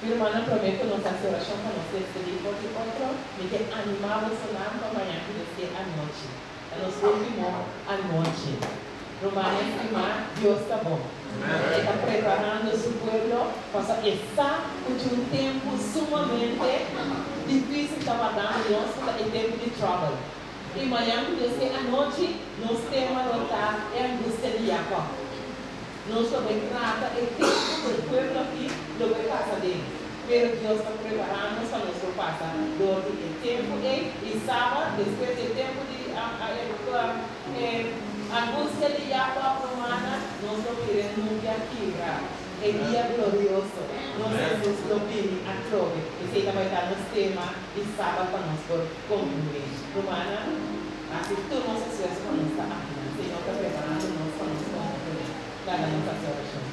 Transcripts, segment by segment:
Mi rumannan, promé ku nos hasi orashon pa nos despedí for di otro, mi ke animá bosonan pa mañan ku Dios ke anochi. Ta nos último anochi. Rumannan stimá, Dios ta bon. E ta preparando Su pueblo pasobra E sa ku tin un tempu sumamente difísil ta wardando nos ku ta e tempu di tròbel. I mañan ku Dios ke anochi, nos tema lo ta e angustia di Jakòb. Nos lo bai trata e tempu ku e pueblo aki lo bai pasa den. Pero Dios ta prepará nos pa nos por pasa dor di e tempu ei i Sabat despues di e tempu di e angustia di Jakòb romana, nos lo mira e nubia kibra, e dia glorioso. Nos Hesus lo bini atrobe. Esei ta bai ta nos tema di Sabat pa nos por konkluí. Rumannan, hasi tur nos esfuerso pa nos ta akinan. Señor ta preparando nos pa nos konkluí. Laga nos hasi orashon.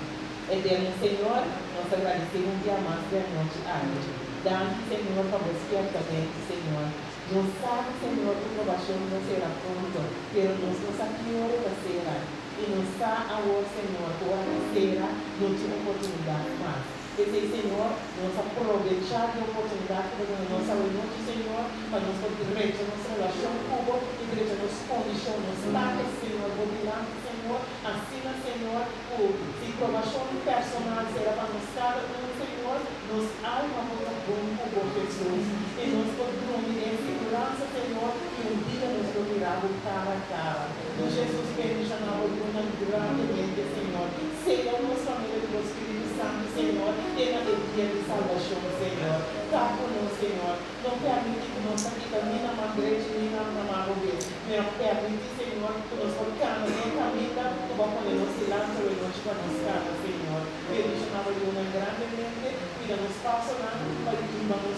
Eterno Señor, nos ta gradisí un dia mas di anochi aki. Danki, Señor, pa bo spiertamentu, Señor. Nos sabi, Señor, ku probashon no sera pronto, pero nos no sa ki ora e ta sera. I nos sa awor, Señor, ku ora ku sera, no tin oportunidat mas. P'esei, Señor, nos a probechá di e oportunidat ku bo duna nos awe nochi, Señor, pa nos por drecha nos relashon ku bo i drecha nos kondishon, nos status, Señor, bo dilanti, Señor. Asina, Señor, ku si probashon personal sera pa nos kada un, Señor, nos alma por ta bon ku bo, Hesus, i nos por drumi den siguransa, Señor, i un dia nos lo mira bo kara a kara. Nos Hesus, bendishoná bo yunan grandemente, Señor. Sela nos pa medio di bo Spiritu Santu, Señor, te na e dia di salbashon, Señor. Ta ku nos, Señor. No permití ku nos ta kita ni na man drechi ni na man robes, pero permití, Señor, ku nos por kana den e kaminda ku bo a pone nos dilanti awe nochi pa nos kana, Señor. Bendishoná bo yunan grandemente, kuida nos pasonan pa hiba nos.